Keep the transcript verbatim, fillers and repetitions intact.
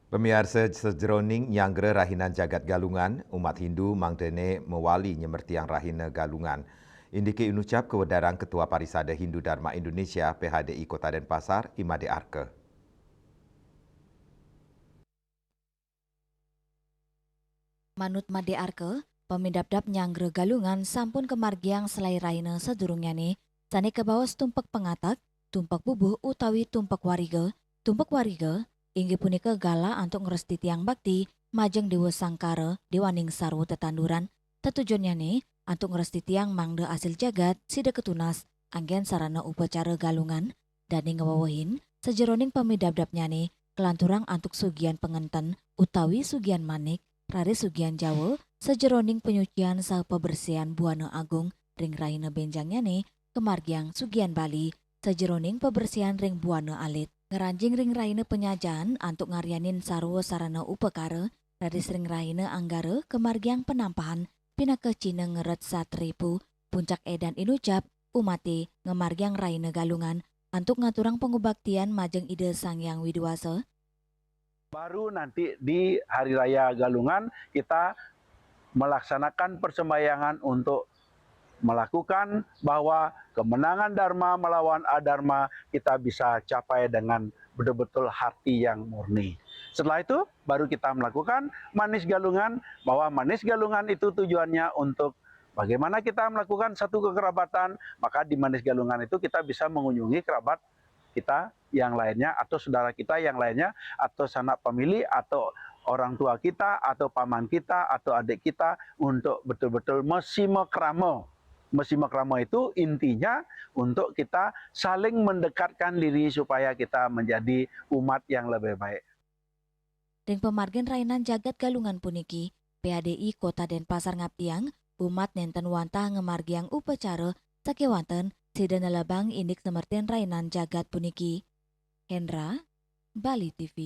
Pamiarsa, sajeroning nyanggra rahinan jagat Galungan, umat Hindu mangdane mawali nyemertiang rahina Galungan. Indike inucap kawedarang Ketua Parisada Hindu Dharma Indonesia, P H D I, Kota Denpasar, I Made Arka. Manut Made Arka, pamidabdab nyanggra Galungan sampun kamargiang selai rahina sadurungnyane, sane kabaos tumpek pangatek, tumpek bubuh utawi tumpek wariga. Tumpek wariga inggih punika galah antuk ngrestitiang bakti majeng Dewa Sangkara, dewaning sarwa tetanduran. Tetujonnyane antuk ngrestitiang mangda asil jagat sida katunas anggen sarana upacara Galungan, dane ngwewehin sajeroning pamidabdabnyane kalanturang antuk sugihan pangenten utawi sugihan manik, raris sugihan Jawa, sajeroning panyucian saha pabersihan buana agung ring rahina benjangnyane, kamargiang sugihan Bali, sajeroning pabersihan ring buana alit. Ngranjing ring rahina panyajan antuk ngaryanin sarwa sarana upakara, raris ring rahina Anggara kamargiang panampahan pinaka cihna ngeret satripu, puncak edan inucap, umate ngamargiang rahina Galungan antuk ngaturang pangubaktian majeng Ida Sang Hyang Widi Wasa. Baru nanti di Hari Raya Galungan kita melaksanakan persembahyangan untuk melakukan bahwa kemenangan Dharma melawan Adharma kita bisa capai dengan betul-betul hati yang murni. Setelah itu baru kita melakukan Manis Galungan, bahwa Manis Galungan itu tujuannya untuk bagaimana kita melakukan satu kekerabatan, maka di Manis Galungan itu kita bisa mengunjungi kerabat kita yang lainnya atau saudara kita yang lainnya atau sanak pamili atau orang tua kita atau paman kita atau adik kita untuk betul-betul masima krama. Masima krama itu intinya untuk kita saling mendekatkan diri supaya kita menjadi umat yang lebih baik. Ring pamargin rahinan jagat Galungan puniki, P H D I Kota Denpasar ngaptiang, umat nenten wantah ngamargiang upacara sakewanten sida nelebang indik semertin rahinan jagat puniki. Hendra, Bali T V.